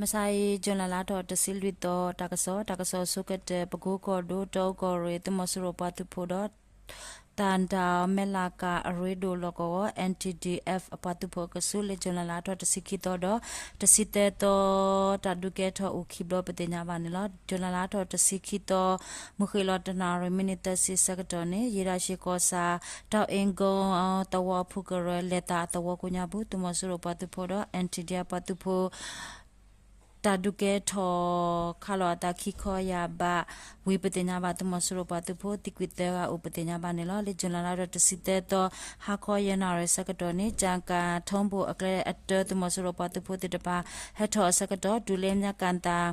မဆါအံၤ ကၠူၤလဲလါထီၣ်တဆံလွံၢ်သီ တၢ်ကစီၣ်, တၢ်ကစီၣ်အဆိကတၢၢ် ပကိကီၢ်ဒိၣ် တီအူကီၢ်ရ့ၣ် သုးမီၤစိရိၤပှၤသုးဖိဒီး တၢ်ဒၢမဲၢ်လးကၤ အရ့ဒိၣ်လီၢ်ကဝီၤ NTDF အပှၤသုးဖိအကဆူး လၢကၠူၤလဲလါထီၣ်တဆံခံသီဒီး တဆံသၢသီ တၢ်ဒုးကဲထီၣ်အိၣ်ခံဘျီပသ့ၣ်ညါဘၣ်န့ၣ်လီၤ. ကၠူၤလဲလါထီၣ်တဆံခံသီ မုၢ်ဃ့ၢ်လီၤတနၣ်ရံၣ်မံးနံးသၢဆံဆၢကတီၢ်န့ၣ် ယ့ၣ်ဒၣ်ရှ့ၣ်ကီၢ်ဆၣ် တီအ့ကီသဝီအဖုကရၢ လဲၤသးအသဝီကိးညါပူၤ သုးမီၤစိရိၤပှၤသုးဖိဒီး NTDF ပှၤသုးဖိ တၢ်ဒုးကဲထီၣ်ခးလီၤအသးခံခီယၢ်ဘး ဝံၤပသ့ၣ်ညါဘၣ် သုးမီၤစိရိၤပှၤသုးဖိသံကွံာ်သၢဂၤအိၣ်ပသ့ၣ်ညါဘၣ်န့ၣ်လီၤ. လၢကၠူၤလဲလါထီၣ်တဆံသၢသီ ဟါခီယဲၢ်နၣ်ရံၣ်ဆၢကတီၢ်န့ၣ် ကၠၣ်ကၣ်ထီဘိၣ်အကျဲအတၢ သုးမီၤစိရိၤပှၤသုးဖိသ့ၣ်တဖၣ် ဟဲထီၣ်အဆၢကတီၢ် တုၤလၢမၠဲၣ်ကၣ်သၣ်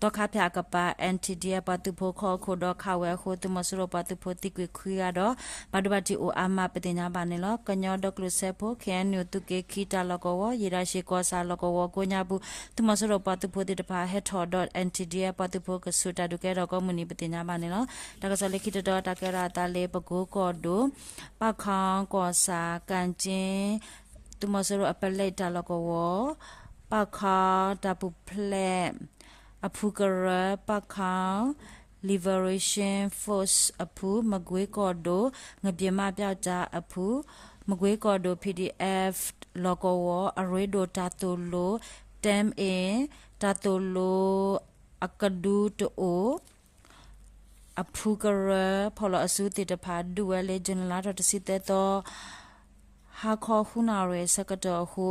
သီခါဖၠၣ်အကပၤ NTDF ပှၤသုးဖိခီၣ်အခိၣ်ဒီးခးဝဲအဃိ သုးမီၤစိရိၤပှၤသုးဖိသံကွံာ်ခွံဂၤဒီး ဘၣ်ဒိဘၣ်ထံးအိၣ်အါမးပသ့ၣ်ညါဘၣ်န့ၣ်လီၤ. ကညီဒီကလုာ်စၢဖှိၣ် KNU သုးက့ခံတၢ်လီၢ်ကဝီၤ ယ့ၣ်ဒၣ်ရှ့ၣ်ကီၢ်ဆၣ်လီၢ်ကဝီၤကိးညါပူၤ သုးမီၤစိရိၤပှၤသုးဖိသ့ၣ်တဖၣ်ဟဲထီၣ်ဒီး NTDF ပှၤသုးဖိကဆူး တၢ်ဒုးကဲထီၣ်ကိးမုၢ်နံၤပသ့ၣ်ညါဘၣ်န့ၣ်လီၤ. တၢ်ကစီၣ်လၢခံတတီၤ တၢ်ကဲထီၣ်အသးလၢပကိကီၢ်ဒိၣ် ပၣ်ခီကီၢ်ဆၣ် ကၣ်ကၠ့ သုးမီၤစိရိၤအပလဲတၢ်လီၢ်ကဝီၤ ပၣ်ခီတၢ်ပူၤဖျဲး အဖုကရၢ ပၣ်ခီ Liberation Force အဖု မကွ့ကီၢ်ဒိၣ် ငပျ့ၤမးပျီကၠါအဖု မကွ့ကီၢ်ဒိၣ် PDF လီၢ်ကဝီၤ အရ့ဒိၣ်တၢ်သိၣ်လိ တၢ်အ့ တၢ်သိၣ်လိ အကဒူတအိၣ် အဖုကရၢ ဖီၣ်လီၤအစုသ့ၣ်တဖၣ် ဒုးဝဲလၢ ကၠူၤလဲလါထီၣ်တဆံသၢသီ ဟါခီဃုနၣ်ရံၣ်အဆၢကတီၢ်အဃိ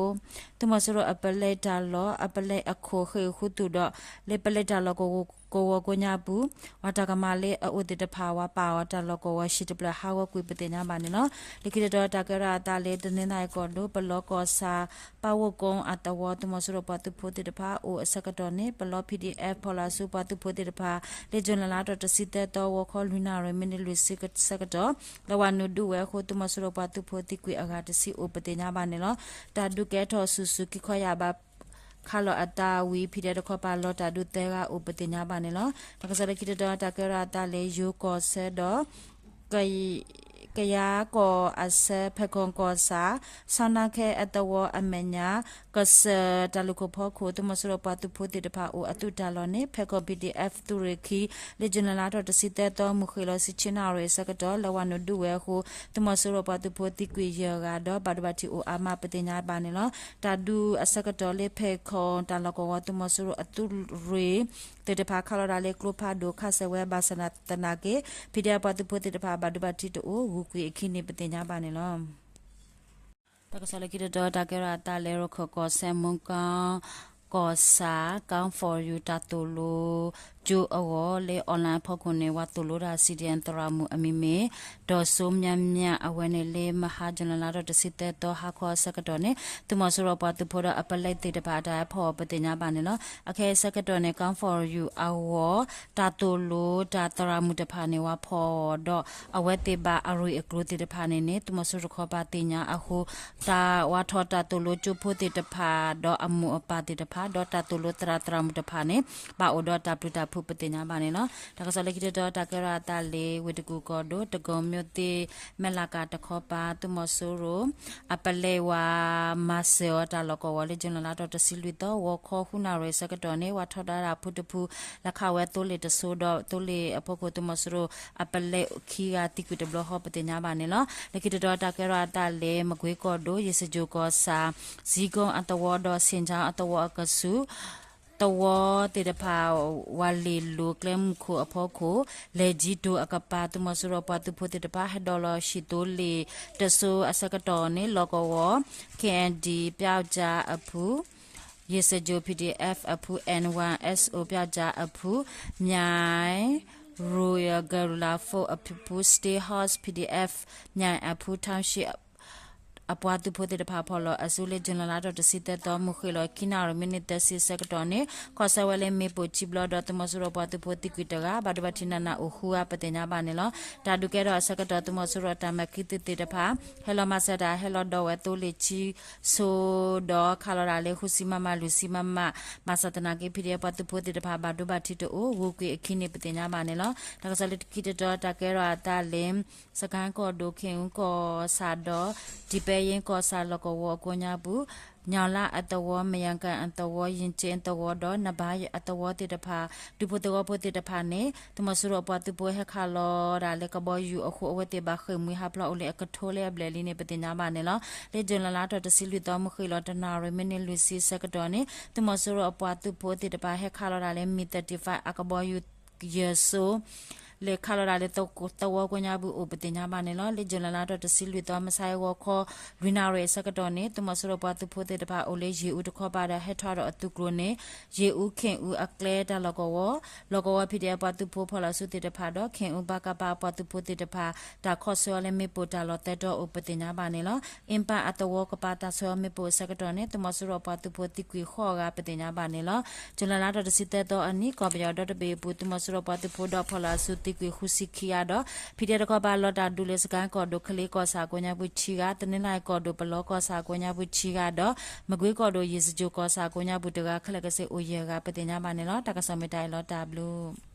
သုးမီၤစိရိၤအပလဲတၢ်လီၢ် အပလဲအခိၣ်ဃ့ၢ်ဃုသူၣ်ဒီး လၢပလဲတၢ်လီၢ်ကဝီၤကိးညါပူၤ ပှၤတၢ်ကမၣ်လၢအအိၣ်သ့ၣ်တဖၣ် ဝဲပာ်အီၤတၢ်လီၢ်ကဝီၤ ဟံၣ်တဖျၢၣ်ဟးဂီၤကွံာ်ပသ့ၣ်ညါဘၣ်န့ၣ်လီၤ. လၢခံတတီၤ တၢ်ကဲထီၣ်အသးလၢ တနီသရံၣ်ကီၢ်ဒိၣ် ပလီကီၢ်ဆၣ် ပၣ်ဝိၣ်ကိအသဝီ သုးမီၤစိရိၤပှၤသုးဖိသ့ၣ်တဖၣ် အိၣ်အဆၢကတီၢ်န့ၣ် ပလီ PDF ဖီၣ်လီၤအစုပှၤသုးဖိသ့ၣ်တဖၣ် လၢကၠူၤလဲလါထီၣ်တဆံသၢသီ ဂီၤခီလွံၢ်နၣ်ရံၣ် မံးနံးလွံၢ်ဆံဆၢကတီၢ် လၢဝၤနုာ်ဒုးဝဲအဃိ သုးမီၤစိရိၤပှၤသုးဖိသံကွံာ်အဂၤတဆံအိၣ်ပသ့ၣ်ညါဘၣ်န့ၣ်လီၤ. တၢ်ဒုးကဲထီၣ်ဆူၣ်ဆူၣ်ခံခီယၢ်ဘး ခးလီၤအသးဝံၤ PDF တခီပၤလီၤတၢ်ဒုးသၢဂၤအိၣ်ပသ့ၣ်ညါဘၣ်န့ၣ်လီၤ. တၢ်ကစီၣ်လၢခံတတီၤ တၢ်ကဲထီၣ်အသးလၢ ယိၤကီၢ်ဆၢဒီး ကယၤကီၢ်အဆၢ ဖဲခီကီၢ်ဆၣ် ဆီနါခဲအသဝီအမဲာ်ညါ ကစၢၢ်တၢ်လူၢ်ခိၣ်ဖီခိၣ် သုးမီၤစိရိၤပှၤသုးဖိသ့ၣ်တဖၣ်အိၣ်အသုးတၢ်လီၢ်န့ၣ် ဖဲခီ PDF သုးရ့ၣ်ခံ လၢကၠူၤလဲလါထီၣ်တဆံသၢသီ မုၢ်ဃ့ၢ်လီၤဆံဆံနၣ်ရံၣ်အဆၢကတီၢ် လၢဝၤနုာ်ဒုးဝဲအဃိ သုးမီၤစိရိၤပှၤသုးဖိသံကွံာ်ယဲၢ်ဂၤဒီး ဘၣ်ဒိဘၣ်ထံးအိၣ်အါမးပသ့ၣ်ညါဘၣ်န့ၣ်လီၤ. တၢ်ဒုးအဆၢကတီၢ်လၢဖဲခီတၢ်လီၢ်ကဝီၤ သုးမီၤစိရိၤအသုးရ့ၣ် သ့ၣ်တဖၣ်ခးလီၤဒၣ်လၢကျိဖးဒိၣ် ခးစဲးဝဲ ဘၣ်ဆၣ်သနာ်က့ PDF ပှၤသုးဖိသ့ၣ်တဖၣ် ဘၣ်ဒိဘၣ်ထံးတအိၣ် ဂုၤကွံာ်အခံန့ၣ် ပသ့ၣ်ညါဘၣ်န့ၣ်လီၤ. တၢ်ကစီၣ်လၢခံတတီၤ တၢ်ကဲထီၣ်အသးလၢ ရခၢၣ်ကီၢ်စဲၣ် မူကီၢ်ဆၣ် Gun for You တၢ်သိၣ်လိကၠိအဂီၢ် လၢ online အဖီခိၣ်န့ၣ် ဝၤသိၣ်လိတၢ် CDM သရၣ်မုၣ်အမံၤမ့ၢ် ဒီးစိမၠၣ်မၠၣ် အဝဲန့ၣ်လၢမဟါ ကၠူၤလဲလါထီၣ်တဆံသၢသီ ဟါခီအဆၢကတီၢ်န့ၣ် သုးမီၤစိရိၤပှၤသုးဖိဒီးအပလဲသ့ၣ်တဖၣ် အတၢ်ဟဲဖီၣ်အီၤပသ့ၣ်ညါဘၣ်န့ၣ်လီၤ. အခဲအံၤဆၢကတီၢ်န့ၣ် Gun for You အဂီၢ် တၢ်သိၣ်လိတၢ်သရၣ်မုၣ်တဖၣ်န့ၣ် ဝၤဖီၣ်အီၤဒီး အဝဲသ့ၣ်ဘၣ်အရ့ၣ်အကျိၤသ့ၣ်တဖၣ်န့ၣ်န့ၣ် သုးမီၤစိရိၤတခီပၤသ့ၣ်ညါအဃိ တၢ်ဝၤထီၣ်တၢ်သိၣ်လိကၠိဖိသ့ၣ်တဖၣ် ဒီးအမိၢ်အပၢ်သ့ၣ်တဖၣ် ဒီးတၢ်သိၣ်လိသရၣ်သရၣ်မုၣ်တဖၣ်န့ၣ် ဘၣ်အိၣ်ဒီးတၢ်ပျုၤတၢ်ဖုးပသ့ၣ်ညါဘၣ်န့ၣ်လီၤ. တၢ်ကစီၣ်လၢခံတတီၤ တၢ်ကဲထီၣ်အသးလၢ ဝ့ၢ်တကူၣ်ကီၢ်ဒိၣ် တကီၤမၠိၣ်သ့ၣ် မဲၢ်လးကၤတခီပၤ သုးမီၤစိရိၤ အပလဲဝၤမၤစၢၤအီၤတၢ်လီၢ်ကဝီၤလၢ ကၠူၤလဲလါထီၣ်တဆံလွံၢ်သီ ဂီၤခီဃုနၣ်ရံၣ်ဆၢကတီၢ်န့ၣ် ဝၤထီဒါတၢ်ဖုတဖု လဲၤခးဝဲသိလ့ၣ်တစိဒီး သိလ့ၣ်အဖီခိၣ်သုးမီၤစိရိၤ အပလဲခံဂၤသံကွံာ်တဘျီဃီပသ့ၣ်ညါဘၣ်န့ၣ်လီၤ. လၢခံတတီၤ တၢ်ကဲထီၣ်အသးလၢ မကွ့ကီၢ်ဒိၣ် ယ့ၣ်စကၠိၣ်ကီၢ်ဆၣ် စံကီၢ်အသဝီဒီး ဆ့ၣ်ကၠါအသဝီအကဆူး သဝီသ့ၣ်တဖၣ် ဝၤလ့ၣ်လိၤကျဲမုၢ်ခိၣ်အဖီခိၣ် လဲၤကၠံတိၤအကပၤ သုးမီၤစိရိၤပှၤသုးဖိသ့ၣ်တဖၣ် ဟဲဒိးလီၤဟံၣ်သိလ့ၣ်တစိအဆၢကတီၢ်န့ၣ် လီၢ်ကဝီၤ KND ပၠီကၠါအဖု ယ့ၣ်စကၠိၣ် PDF အဖု N one S O ပၠီကၠါအဖု မၠဲၣ် Royal Guerrilla Force အဖု State House PDF မၠဲၣ်အဖု Township အပှၤသုးဖိသ့ၣ်တဖၣ်ဖီၣ်လီၤအစုလၢ ကၠူၤလဲလါထီၣ်တဆံသၢသီ မုၢ်ဃ့ၢ်လီၤခံနၣ်ရံၣ် မံးနံးသၢဆံဆၢကတီၢ်န့ၣ် ခီၣ်ဆၢဝဲလၢမ့ၣ်ပိၢ်ခံဘျီဒီး သုးမီၤစိရိၤပှၤသုးဖိသံကွံာ်တဂၤ ဘၣ်ဒိဘၣ်ထံးနးနးအိၣ်ဃုဂၤပသ့ၣ်ညါဘၣ်န့ၣ်လီၤ. တၢ်ဒုးကဲထီၣ်အဆၢကတီၢ် သုးမီၤစိရိၤတၢ်မဲာ်ခံသုးသ့ၣ်တဖၣ် ဟဲလီၤမၤစၢၤတၢ်ဟဲလီၤဒီးဝဲသိလ့ၣ်ခံစိဒီး ခးလီၤတၢ်လၢဃုဆံ MM လွံၢ်ဆံ MM ဘၣ်ဆၣ်သနာ်က့ PDF ပှၤသုးဖိသ့ၣ်တဖၣ် ဘၣ်ဒိဘၣ်ထံးတအိၣ် ဂုၤကွံာ်အခံန့ၣ်ပသ့ၣ်ညါဘၣ်န့ၣ်လီၤ. တၢ်ကစီၣ်လၢခံတတီၤ တၢ်ကဲထီၣ်အသးလၢ စကဲၣ်ကီၢ်ဒိၣ် ခ့ၣ်အူကီၢ်ဆၣ်ဒီး ဒံပဲယ့ကီၢ်ဆၣ်လီၢ်ကဝီၤအကိးညါပူၤ ညောင်လတ်အသဝီ, မရန်ကုန်အသဝီ, ရင်ကျိန်းအသဝီဒီး နဘါအသဝီသ့ၣ်တဖၣ် ဒူဖိသဝီဖိသ့ၣ်တဖၣ်န့ၣ် သုးမီၤစိရိၤအပှၤသုးဖိဟဲခးလီၤဒၣ်လၢကဘီယူၤအဃိ အဝဲသ့ၣ်ဘၣ်ဃ့ၢ်မှံဟးဖျိးအိၣ်လၢအကထိလၢအဘျဲၣ်လံန့ၣ် ပသ့ၣ်ညါဘၣ်န့ၣ်လီၤ. လၢ July လါထီၣ်တဆံလွံၢ်သီ မုၢ်ဃ့ၢ်လီၤတနၣ်ရံၣ် မံးနံးလွံၢ်ဆံဆၢကတီၢ်န့ၣ် သုးမီၤစိရိၤအပှၤသုးဖိသ့ၣ်တဖၣ်ဟဲခးလီၤဒၣ်လၢ မံ သၢၣ်တံၣ်ဖး အကဘီယူၤ ယဲၢ်စိ လဲၤခးလီၤဒၣ်လၢသဝီကိးညါပူၤအိၣ် ပသ့ၣ်ညါဘၣ်န့ၣ်လီၤ. လၢ July လါထီၣ်တဆံလွံၢ်သီ မုၢ်ဆါအံၤဂီၤခီ လွံၢ်နၣ်ရံၣ်အဆၢကတီၢ်န့ၣ် သုးမီၤစိရိၤပှၤသုးဖိသ့ၣ်တဖၣ်အိၣ်လၢယ့ၣ်အူတခီပၤဒီး ဟဲထီၣ်ဒီးအသုးကျိၤန့ၣ် ယ့ၣ်အူ ခ့ၣ်အူအကျဲတၢ်လီၢ်ကဝီၤ, လီၢ်ကဝီၤ ဖံးဒဲး အပှၤသုးဖိဖီၣ်လီၤစုသ့ၣ်တဖၣ်ဒီး ခ့ၣ်အူ ပကဖ အပှၤသုးဖိသ့ၣ်တဖၣ် တၢ်ခီၣ်ဆၢအီၤလၢမ့ၣ်ပိၢ်တၢ်လီၢ်သၢတီၤအိၣ် ပသ့ၣ်ညါဘၣ်န့ၣ်လီၤ. အ့ၣ်ပၣ်အသဝီကပၤတၢ်ဆၢအီၤမ့ၣ်ပိၢ်အဆၢကတီၢ်န့ၣ် သုးမီၤစိရိၤအပှၤသုးဖိသံကွံာ်ဃိးဂၤ ပသ့ၣ်ညါဘၣ်န့ၣ်လီၤ. July လါထီၣ်တဆံသၢသီအနံၤ ကီၢ်ပယီၤဒီတဘ့ၣ်အပူၤ သုးမီၤစိရိၤပှၤသုးဖိဒီးဖီၣ်လီၤအစုသံကွံာ်ဃုဆံခံဂၤဒီး ဖံးဒဲးတခီပၤ လီၤတၢ်ဒုးလၢစကဲၣ်ကီၢ်ဒိၣ် ကလ့ကီၢ်ဆၣ်ကိးညါပူၤဆံဂၤ, တနီၤလါအံၤကီၢ်ဒိၣ်ပလီကီၢ်ဆၣ်ကိးညါပူၤဆံဂၤဒီး မကွ့ကီၢ်ဒိၣ် ယ့ၣ်စကြိၣ်ကီၢ်ဆၣ်ကိးညါပူၤတဂၤ ခဲလၢာ်ခဲဆ့အိၣ်ယဲၢ်ဂၤ ပသ့ၣ်ညါဘၣ်န့ၣ်လီၤ. တၢ်ကစီၣ်မ့ၢ်တၢ်အံၤလီၤ တၢ်ဘျုး